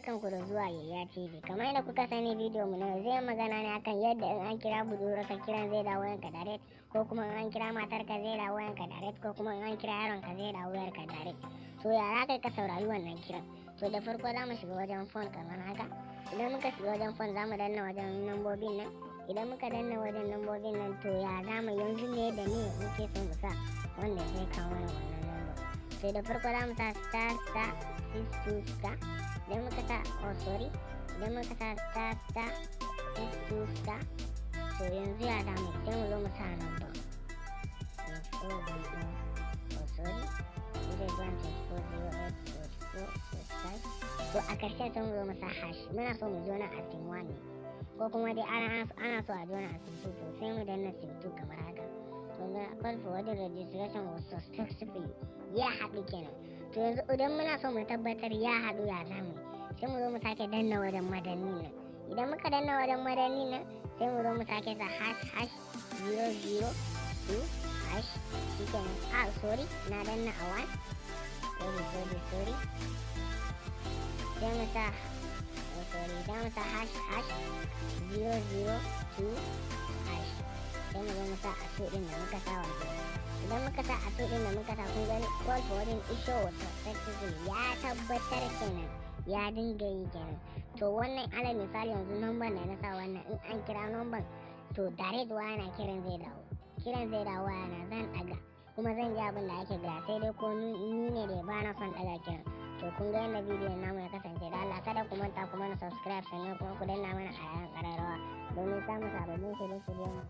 Barkanku da zuwa Yaya TV. Kamar yadda kuka sani, bidiyo mu na yau zai magana ne akan yadda in an kira budurwarka, kiran zai dawo wayanka direct, ko kuma in an kira matarka zai dawo wayanka direct, ko kuma in an kira yaronka zai dawo wayarka direct. To, ya za ka saurari wannan kiran? To, da farko za mu shiga wajen phone kamar haka. Idan muka shiga wajen phone, za mu danna wajen nambobin nan. Idan muka danna wajen nambobin nan, to ya za mu yanzu ne da ne muke so mu sa wanda zai kawo mana wannan number? To, da farko za mu sa **62*. Idan muka sa, oh sorry, idan muka sa **62*, to yanzu ya za mu? Sai mu zo mu sa number 24, oh sorry, 01 24 08 44 5. To, a ƙarshen sai mu zo mu sa hash. Muna so mu jona a sim 1 ne, ko kuma dai ana so a jona a sim 2, to sai mu danna sim 2 kamar haka. Kun ga call forwarding registration was successfully, ya haɗu kenan. To, yanzu idan muna so mu tabbatar ya haɗu, ya zamu? Sai mu zo mu sake danna wajen madanni nan. Idan muka danna wajen madanni nan, sai mu zo mu sake sa ##002 hash. Shikenan. Ah, sorry, na danna a 1. Sorry, sorry, sorry. Sai mu sa, oh sorry, sai mu sa ##002 hash. Sai mu zo mu sa a 2 din da muka sa. Wato idan muka sa a 2 din da muka sa, kun gani call forwarding issue was successful, ya tabbatar kenan, ya dinga yi kenan. To, wannan alal misali yanzu number da na sa wannan, in an kira number, to direct waya na kiran zai dawo, kiran zai dawo waya na, zan daga kuma zan ji abin da ake gaya, sai dai ko ni ne da ba na son daga kiran. To, kun ga yadda bidiyon namu ya kasance. Da Allah kada ku manta ku mana subscribe, sannan kuma ku danna mana alamun ƙararrawa domin samun sababbin shirye-shiryen mu.